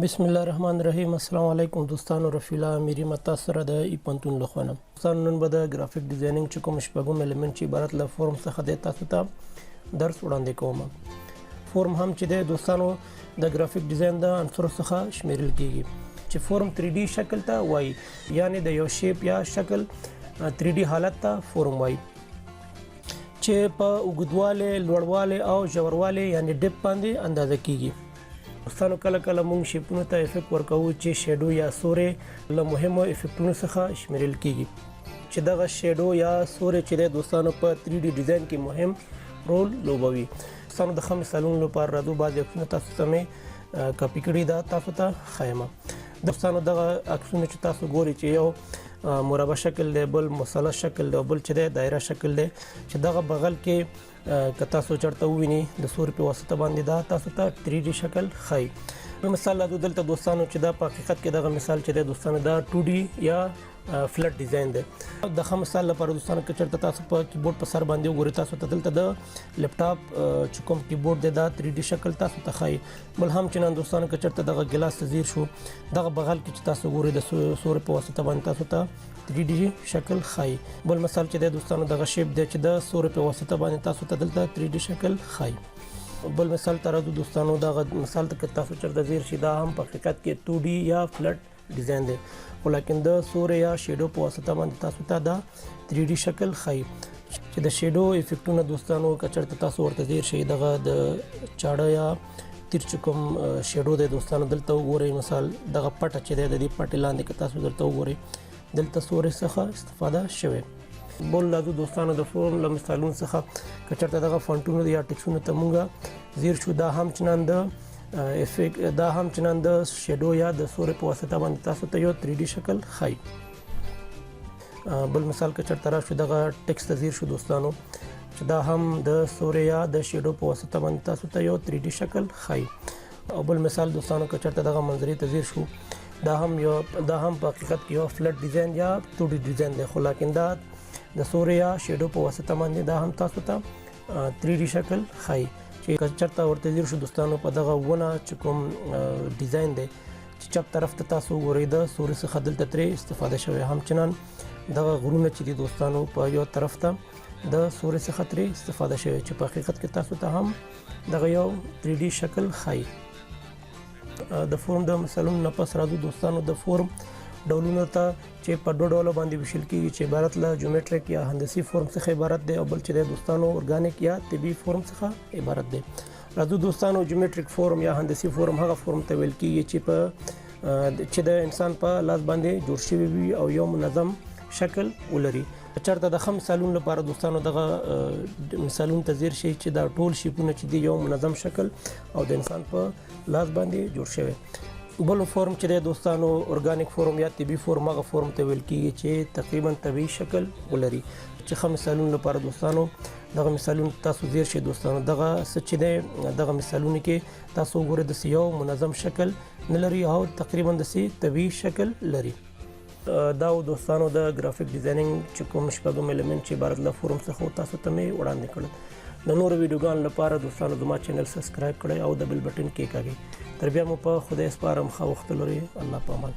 بسم الله الرحمن الرحیم. السلام علیکم دوستانو، رفیع الله امیری متا سره د ای پنتون لخوانه. دوستانو، نن به د graphic designing چې کوم شپږم element چې عبارت له form څخه دی، تاسو ته درس وړاندې کوم. form هم چې دی دوستانو، د graphic design د عنصر څخه شمیرل کیږي، چې form 3D شکل ته وایي، یعنی د یو shape یا شکل 3D حالت ته form وایي، چې په اوږدوالی، لوړوالی او ژوروالی یعنی depth باندې اندازه کیږي. دوستانو، کله کله موږ shape ونو ته effect ورکوو، چې shadow یا سورې له مهمو effect ونو څخه شمیرل کیږي، چې دغه shadow یا سورې چې دی دوستانو، په 3D design کې مهم رول لوبوي. دوستانو، د ښه مثالونو لپاره راځو. بعضې عکسونه تاسو ته مې کاپي کړي، دا تاسو ته ښایم. دوستانو، دغه عکسونه چې تاسو ګورئ، چې یو مربع شکل دی، بل مثلث شکل دی او بل چې دی دایره شکل دی، چې دغه بغل کې که تاسو چرته ووینئ، د سوري په واسطه باندې دا تاسو ته 3D شکل ښایي. مثال راځو دلته دوستانو، چې دا په حقیقت کې دغه مثال چې دی دوستانو، دا 2D یا flat design دی. د ښه مثال لپاره دوستانو، که چېرته تاسو په کیبورډ په سر باندې وګورئ، تاسو ته دلته د لپټاپ چې کوم کیبورډ دی، دا 3D شکل تاسو ته ښایي. بل هم چې نن دوستانو، که چېرته دغه ګلاس ته ځیر شو، دغه بغل کې چې تاسو ګورئ، د سوري په واسطه باندې تاسو ته 3D شکل ښایي. بل مثال چې دی دوستانو، دغه shape دی، چې د سوري په واسطه باندې تاسو ته دلته 3D شکل ښایي. بل مثال ته راځو دوستانو. دغه مثال ته که تاسو چېرته ځیر شئ، دا هم په حقیقت کې 2D یا flat design دی، خو لیکن د سوري یا shadow په واسطه باندې تاسو ته دا 3D شکل ښایي، چې د shadow effect ونه دوستانو، که چېرته تاسو ورته ځیر شئ، دغه د چاړه یا تیر چې کوم shadow دی دوستانو، دلته وګورئ. مثال دغه پټه چې دی، د دې پټې لاندې که تاسو دلته وګورئ، دلته سوري څخه استفاده شوې. بل راځو دوستانو، د form له مثالونو څخه. که چېرته دغه font ونو یا text ونو ته مونږ ځیر شو، دا هم چنان د shadow یا د سوري په واسطه باندې تاسو ته یو 3D شکل ښایي. بل مثال که چېرته راشو، دغه text ته ځیر شو دوستانو، چې دا هم د سوري یا د shadow په واسطه باندې تاسو ته یو 3D شکل ښایي. او بل مثال دوستانو، که چېرته دغه منظرې ته ځیر شو، دا هم په حقیقت کې یو flat design یا 2D design دی، خو لیکن دا د سوري یا shadow په واسطه باندې دا هم تاسو ته 3D شکل ښایي، چې که چېرته ورته ځیر شو دوستانو، په دغه ونه چې کوم design دی، چې چپ طرف ته تاسو وګورئ، د سوري څخه دلته ترې استفاده شوې. همچنان دغه غرونه چې دي دوستانو، په یو طرف ته د سوري څخه ترې استفاده شوې، چې په حقیقت کې تاسو ته هم دغه یو 3D شکل ښایي. د form د مثالونو نه پس راځو دوستانو، د form ډولونو ته، چې په دوه ډولو باندې ویشل کیږي، چې عبارت له geometric یا هندسي form څخه عبارت دی او بل چې دی دوستانو، ارګانیک یا طبیعي form څخه عبارت دی. راځو دوستانو، geometric form یا هندسي form هغه form ته ویل کیږي چې د انسان په لاس باندې جوړ شوی وي او یو منظم شکل ولري. چېرته د ښه مثالونو لپاره دوستانو، دغه مثالونو ته ځیر شئ، چې دا ټول shape ونه چې دي، یو منظم شکل او د انسان په لاس باندې جوړ شوی. بل form چې دی دوستانو، organic form یا طبیعي form هغه form ته ویل کیږي چې تقریبا طبیعي شکل ولري، چې ښه مثالونو لپاره دوستانو، دغه مثالونو تاسو ځیر شئ دوستانو. دغه څه چې دی، دغه مثالونو کې تاسو وګورئ، داسې یو منظم شکل نه لري او تقریبا داسې طبیعي شکل لري. دا و دوستانو، د graphic designing چې کوم شپږم element چې عبارت له form څخه، تاسو ته مې وړاندې کړل. د نورو ویډیوګانو لپاره دوستانو، زما channel subscribe کړئ او د bell button کېکاږئ. تر بیا مو په خدای سپارم. ښه وخت لرئ. الله په امان.